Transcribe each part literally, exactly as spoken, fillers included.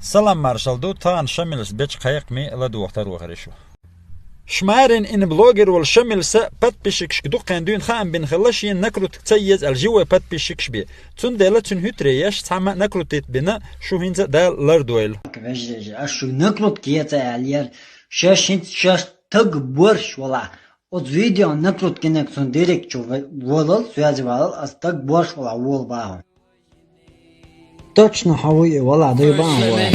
Салам маршалла ду, тахана Шамилс бечу кхайкхаме ладогӀа тарло хир ю шу. Шмарин ин блогер волу Шамилса подписчикашка дукха хан дуьйна хаам бина хилла, шена накрутка ца еза аьлла живой подписчикаш бен. Цундела цуьнан хӀуьтаре еш цхьамма накрутит бина, шу хӀинца Дала лардойла. Вежарий, аш шу накрутка еца аьлла яра, шаьш хӀинца шаьш стаг борш валахь. Оцу видео накрутка йинарг цунна директ чу валал, связи валал, ас стаг борш валахь волу бахьа. Точно хьо ву и, вала, дуй бан вай.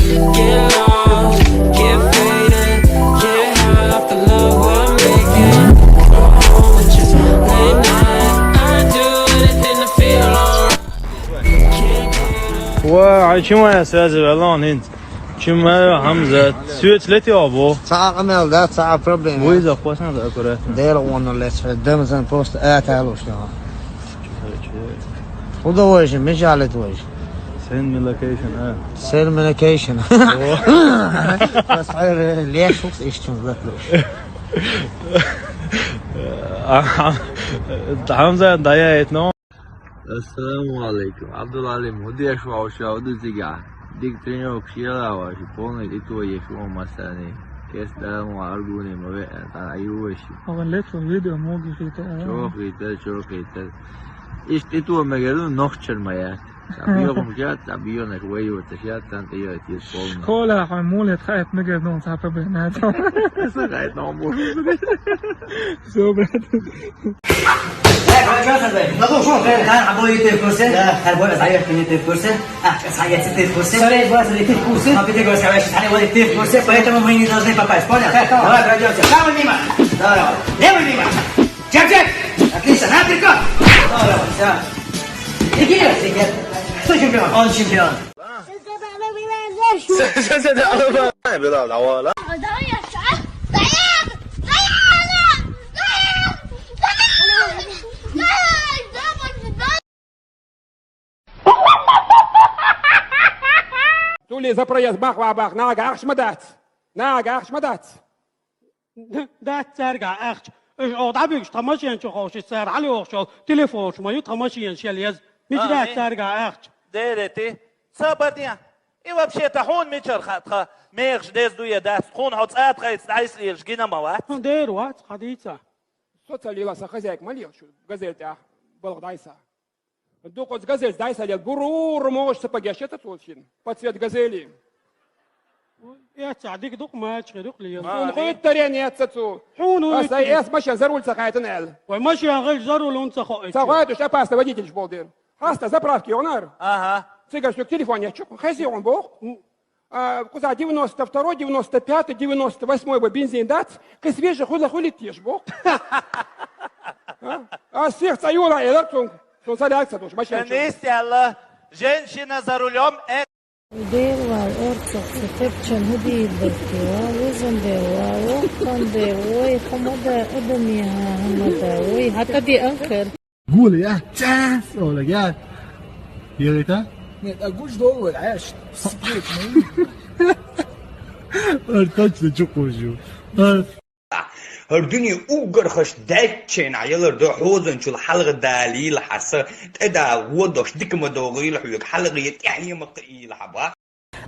Ва, хьайн чу ма связи ваьлла хӀинца. Чу ма Хьамзат. Соьца летий хьо боху? Цхьа а къамел дац, цхьа а проблема. Вуйза кхоьссина аккуратно. Дера гӀонна лецахь, дамазан просто аталуш ду. ХӀун дан вайша, мичахь лета вайша? Send me location, а. Send me location. О. Ас хьайра леш вукс иштта латлуш. Хьамзат дӀаяйта, но. Ассаламу алейкум. Абдул-Алим, хӀун деш ву ша, хӀун ду цигахь? Дика тренировкаш ела ваша, полный тӀетоеш ву массарний. Кеста Дала ма аргуне ма веа, тӀана Ӏайву вайша. Аган летал видео моги хита, а? Чохита, чохита. Иштта тӀето мегар ду, нохчар ма яц. Цхьа бегӀамаш яц, цхьа бегӀанаш вай йоцаш яц, царна тӀе йойтийта полный. Школа хьайн мулет хаьт мегар ду, цхьа проблема яц. Аса хаьт нохчо. Всё, брат. Поэтому мы не должны попасть, понял? Давай пройдёмся. Давай, давай. Левый мимо. Джек, Джек. Отлично. На, перекат. Здорово, всё. Иди, Иди. Кто чемпион? Он чемпион. Давай я щас. Цуьллий за проезд бах-бах-бах, нагахь ахча ма дац. Нагахь ахча ма дац. Дац цаьргахь ахча. Уьш оха дӀабуьгуш тхан машен чу ховший, цара хьалайохуш йолу телефонаш ма ю тхан машенаш яла еза. Мича дац цаьргахь ахча? Дерриг. Сабар де. И вообще-то хьуна мичара хаьа тхан мехаш деза ду я дац? Тхуна хьо цӀа тхайца дӀасалелаш гина ма вац? Дера вац, хьан дийца? Со ца лела, сан хозяйка ма лела шу, газель тӀехь балха дӀайса. Дукха оцу газельца дӀайса лела, бур-бур могӀуш сапагеш яц цо шина, по цвету газели. Эццахь дика дукха мача хир ю-кх лела. Суна хуьттарен яц цо. Хьуна аса эс машен заруль ца хайтана аьлла. Вай машен хилча заруль хӀунда ца хоуьйту? Ца хоуьйтуш опасный водительш болу дера. Хьаста заправка йогӀнара. Ага. Цигара шуьга телефон ечу, хезий хьуна боху. А, кхуза девяносто второй, девяносто пятый, девяносто восьмой бой бензин дац, кхин свежий хуьла хуьлийтеш боху. А? А сих цӀа йола элар цунга. Цунна ца лаьцна душ, машен чу. Нисъяла, женщина за рулём, э. Дела вал, орцах ца тепчан хӀу дийр дерг ва, везан Дела, воккхан Дела, вай, хӀама да, адамийн хӀама да, вай, хьан тӀе анкар. Гула, я? Час, Оля, я? Елита? Нет, а гуш долу, Аш. Ар точно чукхуш ю. ХӀара дуьне уггар хаш даьчченахь ялар ду, хьозанчул хьалха далийла хьан са, тӀе да водош дика ма догӀийла хьоьга, хьалха я тӀаьхье ма кхиийла хьан ба.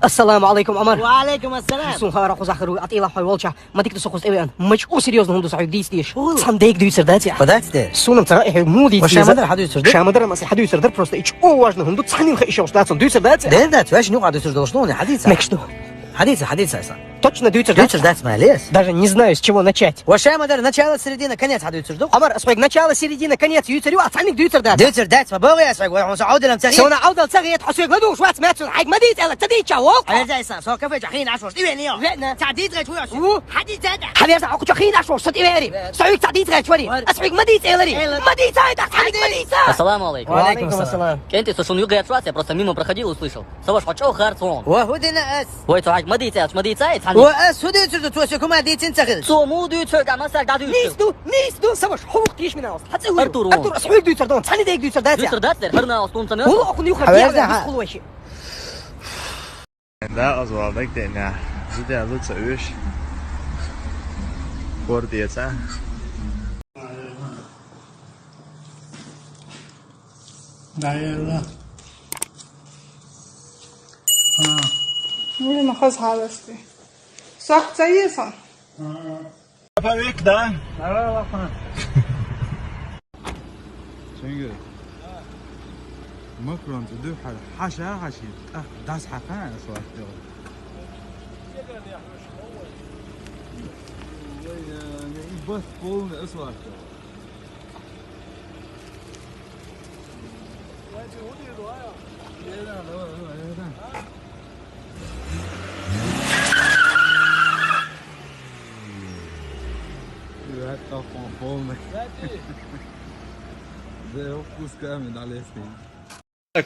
Ассаламу алейкум, Амар. Ва алейкум ассалам. Суна хара кхузахь хир ву, атӀийла хьой волчахь, ма дика ду со кхуза тӀевеана. Мача у серьёзно хӀума ду со хьоьга дийца дезаш. Цхьана дега дуьйцур дац я? Ма дац де. Суна цара эхь муха дийца деза? Шамадар хьан дуьйцур ду? Шамадар ма аса хьан дуьйцур дар, просто и чу важно хӀума ду, цхьанна хи ишовш дац, дуьйцур дац я? Дер дац, вешан юкъа дуьйцур долуш ду, хьан дийца? Мекаш ду. Хьан дийца, хьан дийца аса? Точно дуьйцур дац? Дуьйцур дац, ма лес. Даже не знаю, с чего начать. Ва Шамадар, начало, середина, конец хьан дуьйцур ду? Амар, ас хьоьга начало, середина, конец юьйцур ю, а цхьанниг дуьйцур дац? Дуьйцур дац, ма богӀи ас хьоьга, вай хьуна со Ӏовдалам ца хета. Суна Ӏовдал ца хета, хьо соьга ладугӀуш вац, маьцна хьайга ма дийца аьлла, ца дийцча воккху. Хьан верза аса, со кафе чохь хьийна Ӏаш волуш, тӀе веана йо? Веана. Ца дийца гӀайчу хуьйош? Ву. Хьан дийца гӀайта? Хьан верза хьо кху чохь хьийна Ӏаш волуш, со тӀе веари? Веана. Со хьоьга ца дийца гӀайчу вари? Вари. Ас хьоьга ма дийца элари? Элар. Ма дийца гӀайта, цхьанниг ма дийца. Ассаламу алейкум. Ва алейкум ассалам. КӀентий, со шуна юкъа гӀерташ вац я, просто мимо проходил, услышал. Со ваша хьо чӀогӀа харц вон. Ва хӀун дина ас? Вай, цо хьайга ма дийца аьлча, ма дийца ай, цхьанна? Ва ас хӀун дуьйцур ду, цо соьга хӀума дийцина ца хилча? Цо муха дуьйцур ду, массаьрга дӀадуьйцур? Нийса ду, нийса ду, са ваша, хьо вукху тийша мина ост. Хьан цӀе хӀун ю? Артур вон. Артур, ас хьоьга дуьйцур ду, цхьанна дега дуьйцур дац я? Дуьйцур дац дер, хӀара на ост, хӀунда ца мел? ХӀула окхунна юха хьан дехьа ваьлла, бисхула вайши. Да, аз валдаг дена. Зудя зуд ца уьш. Гор деца. Да, я, да. А. Хоза хьаласти. Сох ца йиса? Повик, да? Давай, лапа. Чунгур. Макрон цӀи дуьххьара хьаша хьашийта, тӀаккха дас хьакхана асфальт тӀера. Ой, э, и бас полный асфальт тӀера.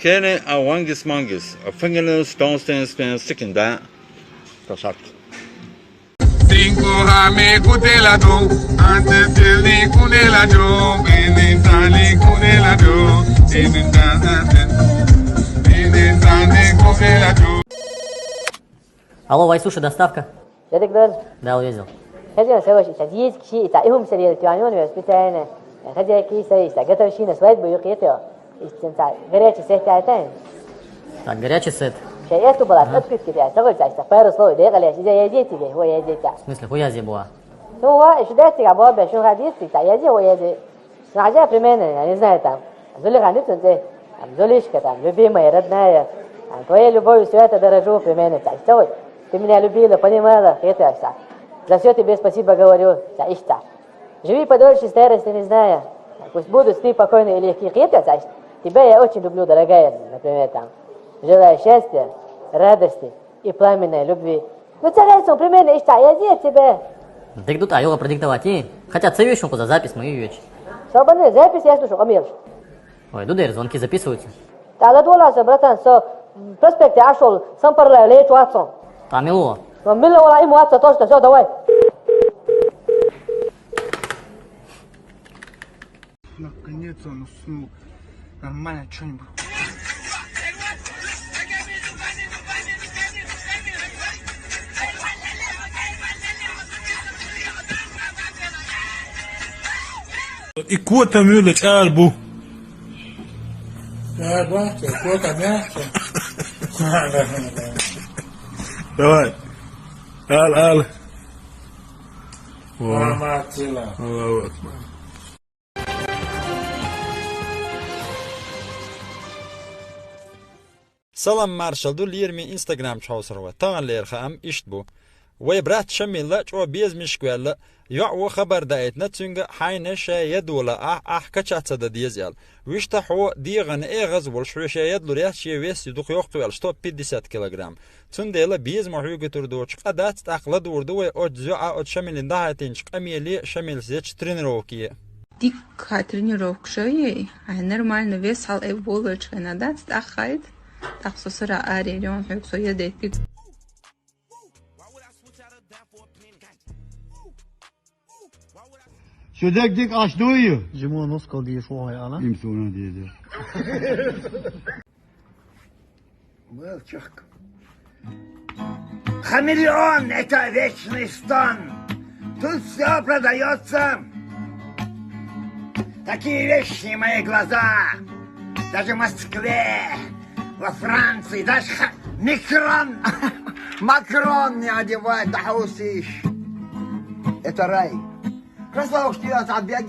Kene a wangis mangis, a fingernails don't stand stand sticking that. Tasak. Cinco amigo de lado, antes de ligo de lado, en el talico de lado, en el talico de lado. Алло, вай, суши доставка? Дедик дан? Да, увидел. Хозяин, саваш, иса десять киши, иса ихум сарил, тюанён, вес питаене. Хозяйки, иса, иса, готовщина, свадьбу, юкъетё. Иса, горячий сет, тай, тай. Так, горячий сет. Сейчас я тут была, открытки, я, саваш, иса, пару слов, да, я, я, я, дети, я, я, дети. В смысле, хуя здесь была? Ну, ва, ещё дайте, как бы, ещё родиться, иса, я, я, я, я. Ну, а я примерно, я не знаю, там, Зулиха, нет, там, Зулишка, там, любимая, родная, там, твоей любовью свято дорожу, примерно, так, что вот, ты меня любила, понимала, это, так, за все тебе спасибо говорю, так, и что. Живи подольше, старости не зная, пусть будут сны покойные и легкие, это, так, тебя я очень люблю, дорогая, например, там, желаю счастья, радости и пламенной любви. Ну, царайцун, примерно, ишта, я здесь тебе. Дык дут, а йога продиктовать, и? Хотя цевишун куза запись мы веч. Собаны, запись я слушал, Амир. Ой, дудер, звонки записываются. Та ладвола со, братан, со, проспекте ашол, сампарла лечу отцом. Тамило. Но мило вала ему отца, то что, все, давай. Наконец он уснул. Нормально что-нибудь. И кота мюле чарбу. Давай. Ал, ал. Во. Мама, тила. Аллаху акбар. Салам маршал ду лераме Instagram чу хьовсархой. Таханлера хаам иштта бу. Вай брат Шамилла чӀо беза мишка ваьлла, йоӀ во хабар даийтина цуьнга, хьайна ша ядвала ахь, ахь кача ца дан деза аьлла. Вуьшта хьо дегӀана эгӀаз волуш, хьоьга ша ядлур яц, шен вес ю дукха йоккха ваьлла, сто пятьдесят килограмм. Цундела безамо хьоьгуьйтур доцуш къа дац, тӀаккха ладугӀур ду вай оцу зоӀа, оцу Шамилина дӀахьаьттинчу къамеле, Шамилс ечу тренировкае. Дикка тренировкаш ю, хьайн нормально вес хьал эв боллуьйтуш хенахь дац, тӀаккха хьайта. ТӀаккха со сара аре йон хьоьга со ядайтиг. Шо дерг дика Ӏаш дуй? Жимон ускал дийш ву хьо аьлла? Им суна деза. Мелчак. Хамелеон — это вечный стон. Тут все продается. Такие вещи, мои глаза, даже в Москве, во Франции, даже ха- Микрон, Макрон не одевает, да хаусиш. Это рай. Кроссовок, что я забегал.